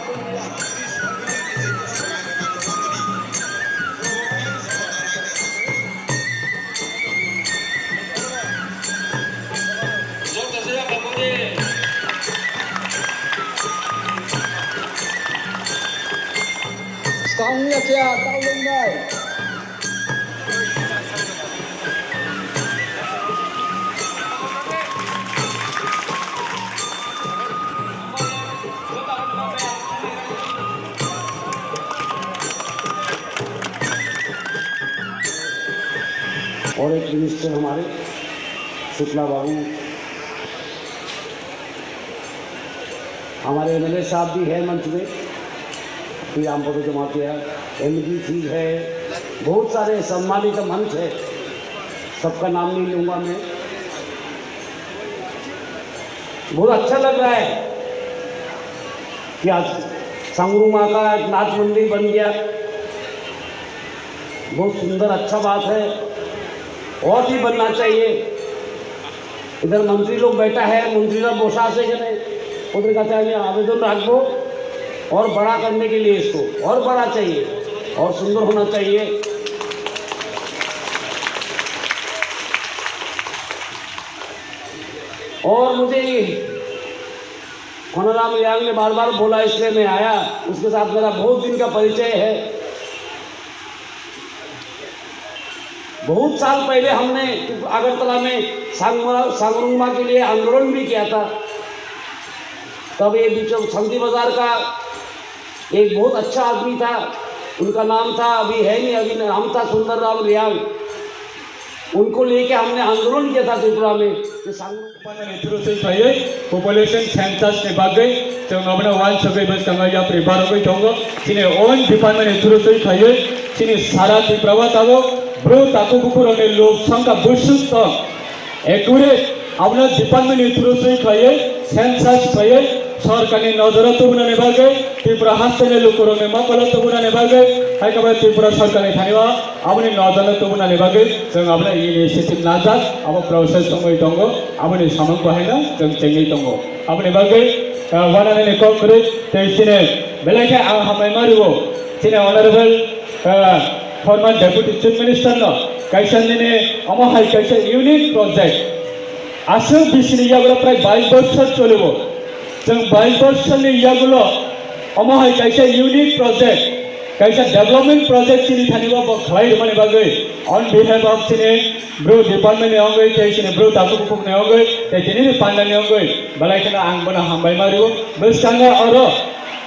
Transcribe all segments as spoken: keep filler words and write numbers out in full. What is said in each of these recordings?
Skang ya kya, tau lung nai. और एक मिनिस्टर हमारे शुक्ला बाबू, हमारे एमएलए साहब भी है मंच में, श्री रामपद जमातिया, एमडी सिंह है, बहुत सारे सम्मानित मंच है, सबका नाम नहीं लूंगा मैं। बहुत अच्छा लग रहा है कि आज सांगरूमा का एक नाथ मंदिर बन गया, बहुत सुंदर, अच्छा बात है, और भी बनना चाहिए। इधर मंत्री लोग बैठा है, मंत्री लोग বসা আছে এখানে, ওদের কাছে আমি আবেদন রাখবো और बड़ा करने के लिए इसको, और बड़ा चाहिए और सुंदर होना चाहिए। और मुझे ये होनाराम रियांग ने बार बार बोला, इसलिए मैं आया। उसके साथ मेरा बहुत दिन का परिचय है। बहुत साल पहले हमने अगरतला में सांगमा- सांगरुंगमा के लिए आंदोलन भी किया था। तब ये बीच में शांति बाजार का एक बहुत अच्छा आदमी था, उनका नाम था, अभी है नहीं, अभी नाम था सुंदर राम रियांग। उनको लेके हमने आंदोलन किया था त्रिपुरा में कि सांगरुंग Department ni through twi khlaiwi population census ni bagwi chwng abono uansugwi bwskango yapri barogwi tongo. Chini own department ni through twi khlaiwi chini sara Tripura o tabuk bru takhuk bukhuk rokni lok songkha bwswk tong. Accurate abono department ni through twi khlaiwi census khlaiwi sorkarni nojoro tubunani bagwi, Tripura hasteni lukurokni mokolo tubunani bagwi, hai khe bai Tripura sorkarni thani o aboni nojoro tubunani bagwi chwng abono initiative najak, abo process wngwi tongo, aboni samung bo haino chwng chengwi tongo. Aboni bagwi, ah, wananani kok kwrwi tei chini belai khe ang hambai ma rwo, chini honorable, ah, former deputy chief minister no kaisa nini omo hai kaisa unique project. Aswk bisini yagulo prai bais bochor cholibo. Chwng bais bochorni yagulo omo hai kaisa unique project, kaisa development project chini thani bo bo khlai rwmani bagwi on behalf of chini bru department ni wngwi tei chini bru takhuk bukhuk ni wngwi tei tini ni panda ni wngwi belai kheno ang bono hambai ma rwo. Bwskango oro,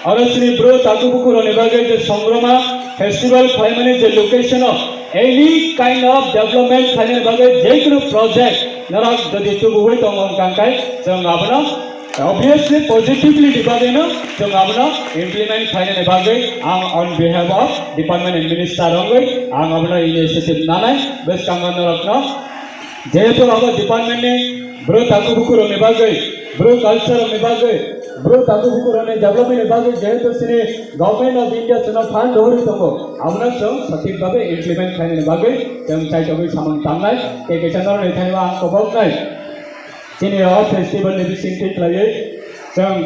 oro chini bru takhuk bukhuk rokni bagwi je Songroma festival khlaimani je location o any kind of development khlainani bagwi je kunu project norok jodi tubuwi tongo wngkha khe chwng abono obviously positively ni bagwino chwng abono implement khlainani bagwi ang on behalf of department ni minister wngwi ang abono initiative nanai bwskango norokno jehetu abo department ni bru takhuk bukhuk rokni bagwi, bru culture rokni bagwi, bru takhuk bukhuk rokni development ni bagwi jehetu chini Government of India chwngno fund rohorwi tongo, abono chwng sothik bhabe implement khlainani bagwi chwng chaitogwi samung tangnai, tei kaisa norokni thani o ang koboknai. Chini o festival ni bisingtwi khlaiwi chwng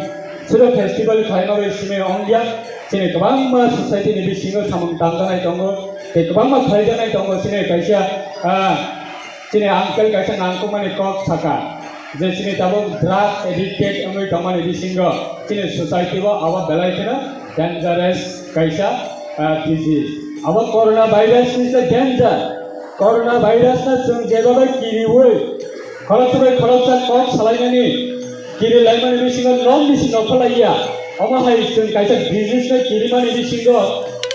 sudo festival khlaima bai simi ongya, chini kwbangma society ni bisingo samung tangjaknai tongo, tei kwbangma khlaijaknai tongo. Chini kaisa, ah, chini uncle kaisa nangkukmani kok saka je chini tabuk drugs addicted wngwi tongmani bisingo chini society o abo belai kheno dangerous kaisa, ah, disease. Abo corona virus ni se danger. Corona virus no chwng jeba bai kiriwi, khoroksa bai khoroksa kok salaimani, kiri laimani bisingo nok bisi nokho laiya. Omo hai chwng kaisa disease no kirimani bisingo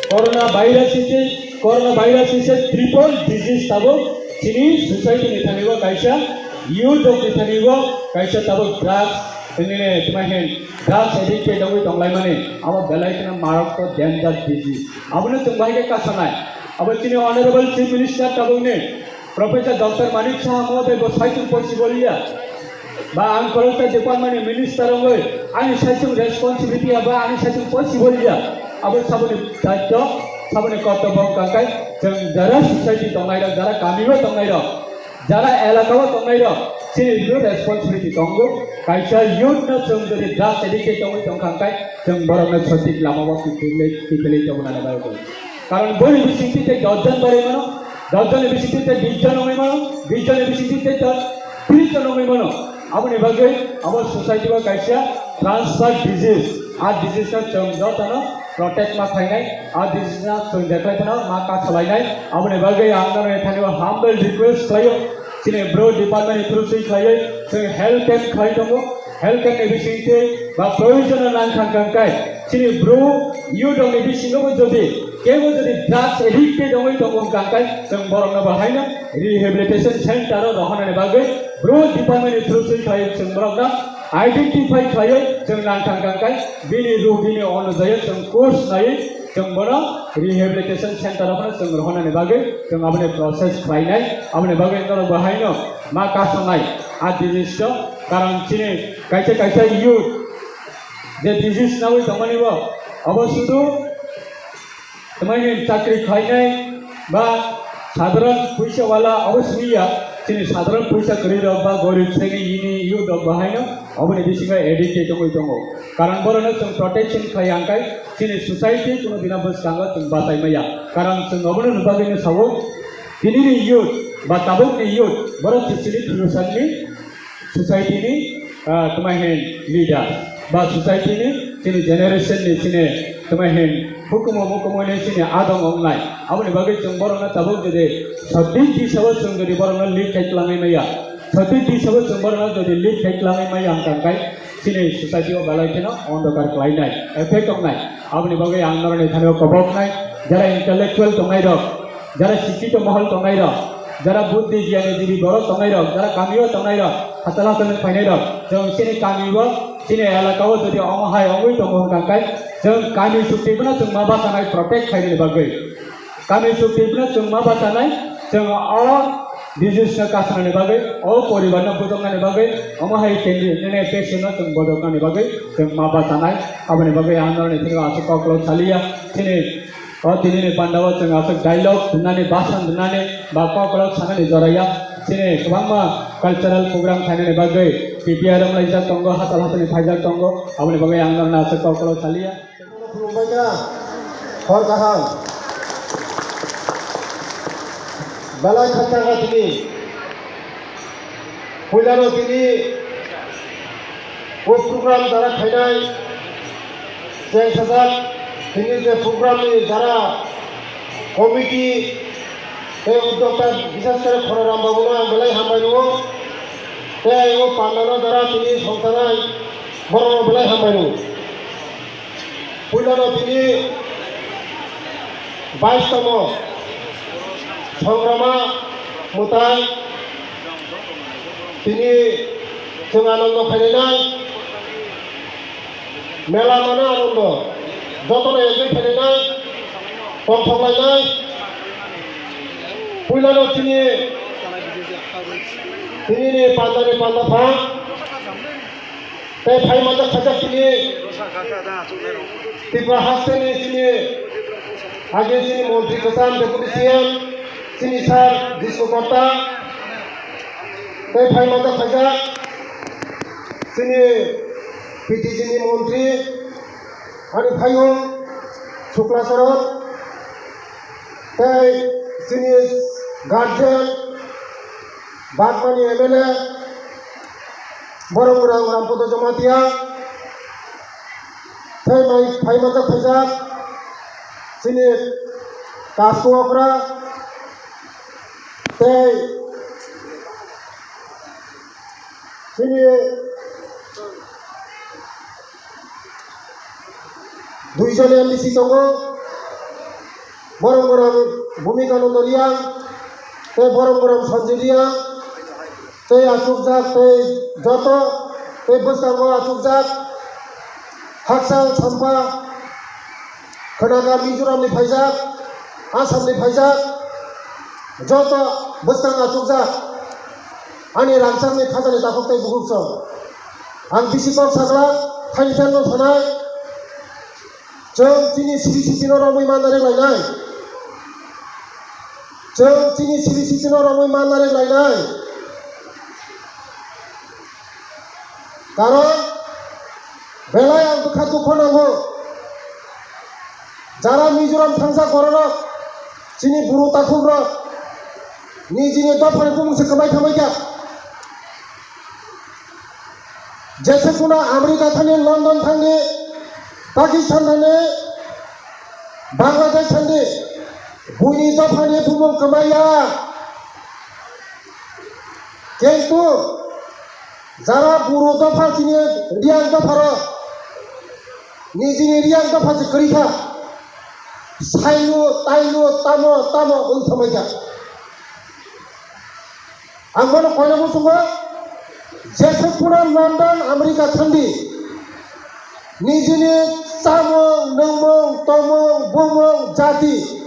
corona virus ni se, corona virus ni se triple disease tabuk chini society ni thani o kaisa youth rok ni thani o kaisa tabuk drugs, tini tuma hen drugs addict khe tongwi tonglaimani, abo belai kheno marok to danger disease. Abono chwng bahai khe kasanai. Abo chini Honorable Chief Minister tabukni Professor Doctor Manik Saha mohoday bo saichung poisi bolya. Ba ang khoroksa department ni minister wngwi ani saichung responsibility ya ba ani saichung poisi bolya. Abo saboni daityo, saboni kortobbo wngkha khe chwng jara society tongnai rok, jara kami o tongnai rok, jara elaka o tongnai rok, chini responsibility tongo. Kaisa youth no chwng jodi drugs addicted tongwi tongkha hwnkhe, chwng borokno sothik lamao kiphilwi, kiphilwi tongna nai bagwi. Karon boni bisingtwi tei dos jon barwi mano, dos jonni bisingtwi tei bis jon wngwi mano, bis jonni bisingtwi tei tris jon wngwi mano. Aboni bagwi abo society o kaisa transfer disease, a disease no chwng jotono protect ma khlainai, a disease no chwng jephai phano ma kasalainai. Aboni bagwi ang norokni thani o humble request khlaio, chini bro department ni through se khlaiwi chwng health camp khlai tongo. Health camp ni bisingtwi ba provision no nang kha hwnkhe chini bro youth rok ni bisingo bo jodi kebo jodi drugs addict tongwi tongo hwnkhe chwng borok no bo haino rehabilitation center o rohornani bagwi bro department ni through se khlaiwi chwng borok no identify khlaiwi chwng nang kha hwnkhe bini rugini onujai chwng course naiwi chwng bono rehabilitation center o phano chwng rohornani bagwi chwng aboni process khlainai. Aboni bagwi norok bo haino ma kasanai a disease o, karon chini kaisa kaisa youth je disease nawi tongmani bo abo sudu tamaini chakri khlainai ba sadharan puisa wala abo simi ya, chini sadharan puisa kwrwi rok ba gorib sreni ini youth rok bo haino aboni bisingo addict tongwi tongo. Karon borokno chwng protection khlai ang khe chini society kuno dina bwskango chwng bachai maya. Karon chwng obono nubagwino sawo, tinini youth ba tabukni youth borok chini future ni society ni, ah, tamahin leader ba society ni chini generation ni chini tamahin hukumu mukumu ni chini adong ongnai. Aboni bagwi chwng borokno tabuk jodi sothik disao chwng jodi borokno lead khai twlangwi maya, sothik disao chwng borokno jodi lead khai twlangwi maya hwnkha hwnkhe chini society o belai kheno ondokar khlainai, effect wngnai. Aboni bagwi ang norokni thani o koboknai, jara intellectual tongnai rok, jara sikkhito mohol tongnai rok, jara buddhi giyani jibi borok tongnai rok, jara kamio tongnai rok, hatal hatal ni phainai rok, chwng chini kami o, chini elaka o jodi omo hai ongwi tongo hwnkha hwnkhe chwng kami sukti bono chwng ma bachanai protect khainani bagwi. Kami sukti bono chwng ma bachanai, chwng o disease no kasanani bagwi, o poribar no bujoknani bagwi, omo hai kendi nini patient no chwng bojoknani bagwi chwng ma bachanai. Aboni bagwi ang norokni thani o aswk koklop saliya, chini o tinini pandao chwng aswk dialogue rwnani, bhasan rwnani ba koklop sanani joraya. Chini kwbangma cultural program khainani bagwi P P R wnglaijak tongo, hatal hatalni phaijak tongo, aboni bagwi ang norokno aswk koklop saliya. Khulumbaikha, hor kaham. Belai khakchangkha tini. Puilano tini o program jara khainai, cheng sajak tini je program ni jara committee tei uddokta, bishes kore Khonoram babu no ang belai hambai rwo. Tei o pandano jara tini songchanai borok no belai hambai rwo. Puilano tini bais tongmo Songrama mwtai tini chwng anondo khainai, mela mano anondo, jotono enjoy khainai, tongthok lainai. Puilano tini, tini ni pandani panda pha. Tei phaima jak khaijak chini Tripura hasteni chini age chini montri kwcham deputy C M chini sir Bishnu Kotta. Tei phaima jak khaijak chini P T G ni montri ani phaiyung Sukla Saran. Tei chini guardian Bagmani M L A. Borok Rang Rampodo Jamatia, tei mai phaima jak khaijak chini Kasku Okra, tei chini duijon M D C tongo, borok borok Bhumika Nando Reang, tei borok borok Sanjay Reang, tei achukjak, tei joto, tei bwskango achukjak, Hakchal Champa, Khwnagar Mizoramni phaijak, Assamni phaijak, joto bwskang achukjak, ani rangchakni khajani takhuk tei bukhuk song. Ang bisi kok sakla, thaini phano sanai, Chwng chini siri sitino romwi manna rwk lainai. Chwng chini siri sitino romwi manna rwk lainai. Karon belai ang bwkha dukho nango. Jara Mizoram thangjak bororok, chini buru takhukrok, nijini dophani bumung se kwbai thamai kha. Jese kuna America thani, London thangni, Pakistan thangni, Bangladesh thangni, buini dophani bumung kwbai ya. Kintu jara buru dopha chini Riyang dopharo, nijini Riyang dopha se kwrwi kha, sailu tailu tamo tamo wng thangbai kha. Ang bono koina muchungo, jese kuna London, America thangdi, nijini chamung, nwngmung, tomung, bumung, jati,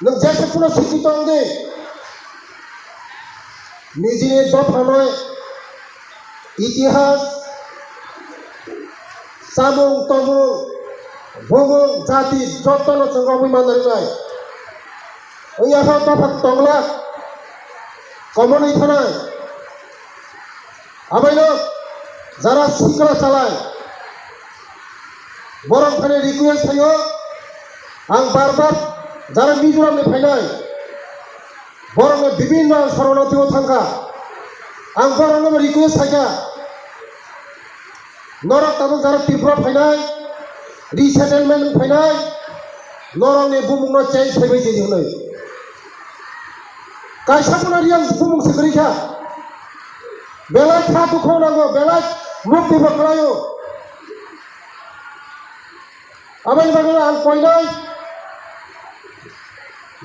nwng jese kuna sikhi tongdi, nijini dophano itihas, chamung, tomung, bumung, jati jotono chwng romwi manna rinai. Wngya kha dopha tongla, komorwi thanai. Abaino jara sikla chalai, borok thani request khaio, ang bar bar jara Mizoramni phainai, borokno bibinno ang soronotio thangkha, ang borokno request khaikha, norok tabuk jara Tripura phainai, resettlement phainai, norokni bumungno change phaibai tini hwnwi. Kaisa phano Riyang bumung se kwrwi kha. Belai kha dukho nango, belai mukti bo kwlaio. Aboni bagwi ang koinai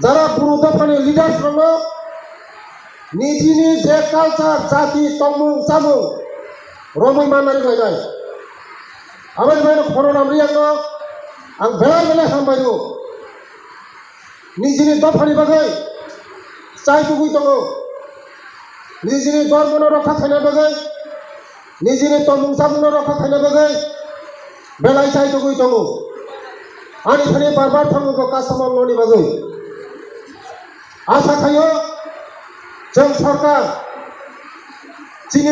jara buru dophani leaders rokno nijini je culture, jati, tongmung, chamung romwi manna rinai. Aboni bagwi Khornam Riyangno ang belai belai hambai rwo. Nijini dophani bagwi chai tugwi tongo. Nijini dormono rokha khaina bagwi, nijini tongmung chamungno rokha khaina bagwi belai chai tugwi tongo. Ani thani bar bar thango bo customer noni bagwi. Asa khaio chwng sorkar chini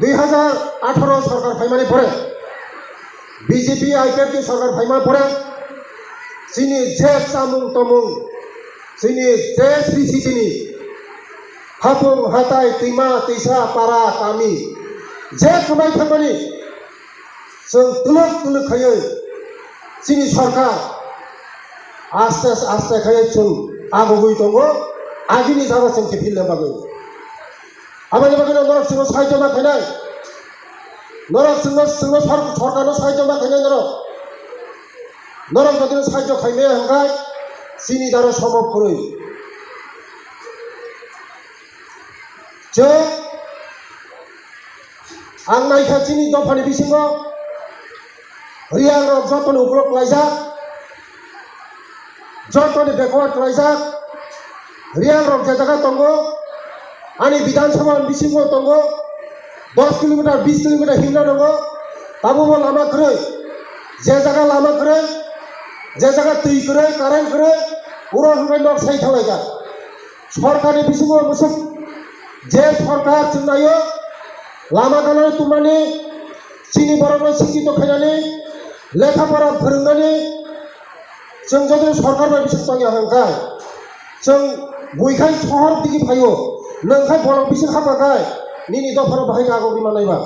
dui hajar atharo sorkar phaimani pore, B J P I P F T sorkar phaima pore, chini je chamung tomung, chini je sri sitini hapung hatai, twima twisa, para kami, je kunai thangmani, chwng twlwk twlwk khaiwi chini sorkar aste aste khaiwi chwng agugwi tongo, agini jaga chwng kiphilna bagwi. Aboni bagwino norok chwngno sahajyo ma khainai. Norok chwngno, chwngno sor-, sorkarno sahajyo ma khainai norok. Norok jodi sahajyo khaimaya hwnkhe chini daro somob kwrwi. Chwng ang naikha chini dophani bisingo Riyang rok jotoni ukulok klaijak, jotoni backward klaijak. Riyang rok je jaga tongo, ani Bidhan Sabha ni bisingo tongo, dos kilometer, bis kilometer himna tongo, tabo bo lama kwrwi. Je jaga lama kwrwi, je jaga twi kwrwi, current kwrwi, uro hwnwi nok sai thanglaijak. Sorkarni bisingo mwswk je sorkar chwngnaio, lama gana tumani, chini borokno sikito khainani, lekha pora phwrwngnani, chwng jodi sorkar bai bising tongya hwnkhe, chwng buikhai sohor digi phaio, nwngkhai bolong bising haphakhai, nini dophano bahai kagok rima naiba.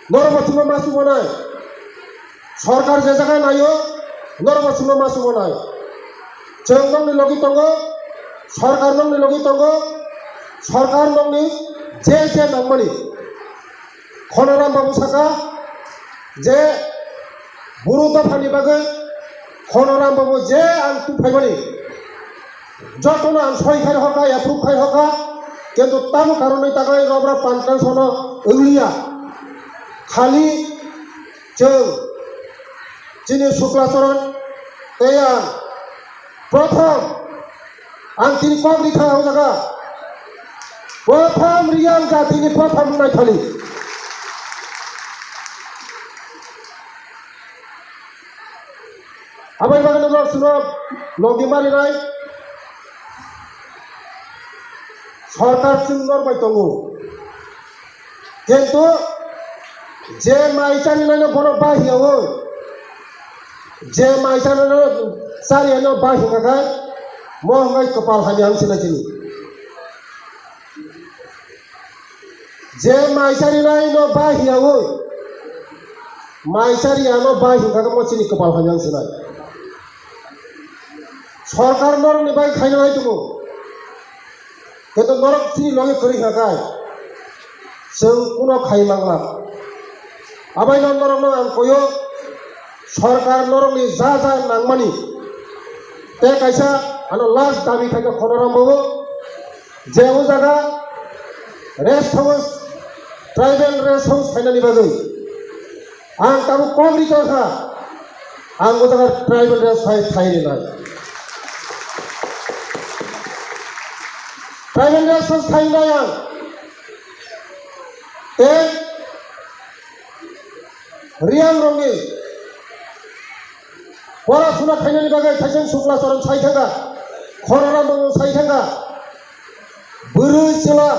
Norok bo chwngno ma chubanai. Sorkar je jaga naio, norok bo chwngno ma chubanai. Chwng nokni logi tongo, sorkar nokni logi tongo, sorkar nokni je je nangmani. Khonoram babu saka je buru dophani bagwi Khonoram babu je ang tubphaimani, jotono ang soi khai hoka, approve khai hoka, kintu tamo karonwi tagai robra pankan sono wngliya. Khali chwng chini Sukla Charan tei ang prothom ang tini kok rikha o jaga. Prothom Riyang jatini prothom wngnai thani. Abai bagwi norok chwngno logi marinai sorkar chwng norbai tongo. Kintu je mai chani nai no bono bai hiya o, je mai chani no chari no bai hinga khe, mo hwnwi kwpal hamya wng sinai chini. Je mai chari nai no bai hiya o, mai chari ano bai hinga khe mo chini kwpal hamya wng sinai. Sorkar norokni bai khaina nai tongo. Kintu norok chini logi kwrwi kha khe chwng kuno khai mangla. Abaino norokno ang koyo, sorkar norokni ja ja nangmani tei kaisa ano last dabi khaikha Khonoram babu je o jaga rest house, tribal rest house khainani bagwi. Ang tabuk kok ri tongkha, ang o jaga tribal rest house khai rinai. Tribal rest house khai rinai ang. Tei Reang rokni pora suna khainani bagwi Thaiseng Sukla Charan sai thangkha, Khonoram babu sai thangkha. Bwrwi chwla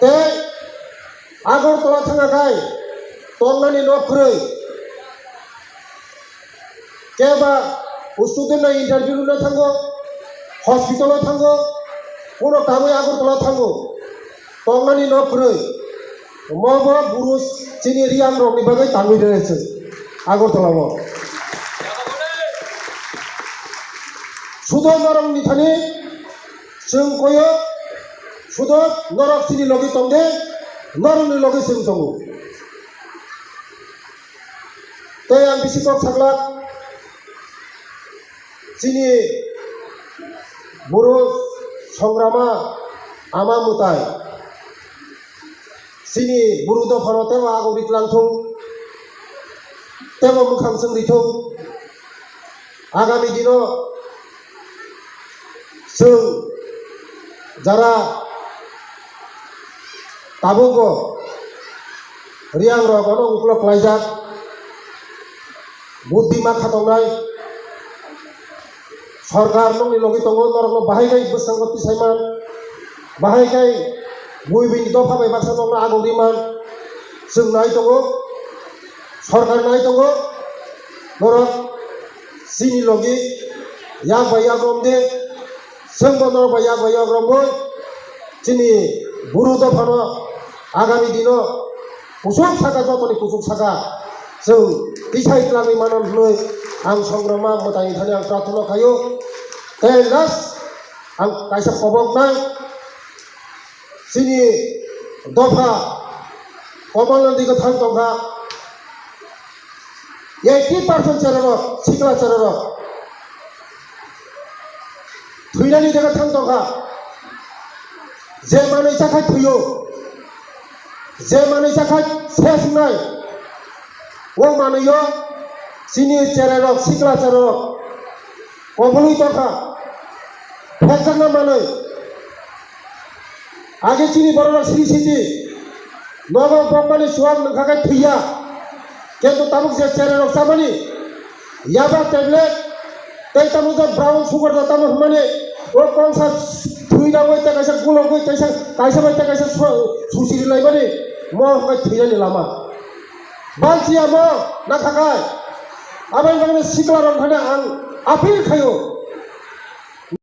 tei Agartala thangkha khai tongnani nok kwrwi. Keba student no interview rwna thango, hospital o thango, kuno tamwi Agartala thango, tongnani nok kwrwi. Mo bo buru chini Reang rokni bagwi tangwi rwna se Agartala o. Sudo norok ni thani chwng koyo, sudo norok chini logi tongde, norok ni logi chwng tongo. Tei ang bisi kok saklak, chini buru songrama ama mwtai, chini buru dophano teibo aguk ri tlang thung, teibo mwkhang chwng ri thung. Agami dino chwng jara tabukbo Reang rok ono uklok klaijak, buddhi ma khatongnai sorkar nokni logi tongo, norokno bahai khai bwskango tisai man, bahai khai bui bini dopha bai baksa nokno aguk ri man, chwng nai tongo, sorkar nai tongo, norok chini logi yak bai yak rom de, chwngbo norok bai yak bai yak romwi chini buru dophano agami dino kusuk saka, jotoni kusuk saka chwng tisai tlangwi mano hwnwi ang songrama mwtaini thani ang prarthana khaio. Tei last ang kaisa kobok nai. Chini dopha Komal Nandi kwthang tongkha, eighty percent chererok, sikla chererok thwinani jaga thang tongkha. Je manwi chakhai thwiyo, je manwi chakhai ses wngnai, o manwio chini chererok, sikla chererok kobului tongkha, phekjakna manwi. Age chini borok sri siti nogo bokmani chuwak nangkha khe thwiya. Kintu tabuk je chererok chamani yaba tablet tei tamo je brown sugar da tamo hwnmani o kongsa thwi nangwi tei kaisa gulogwi tei kaisa bai tei kaisa su-, susiri laimani mo hwnbai thwinani lama. Balchiya mo nakhakai. Aboni bagwi sikla rok thani ang appeal khaio.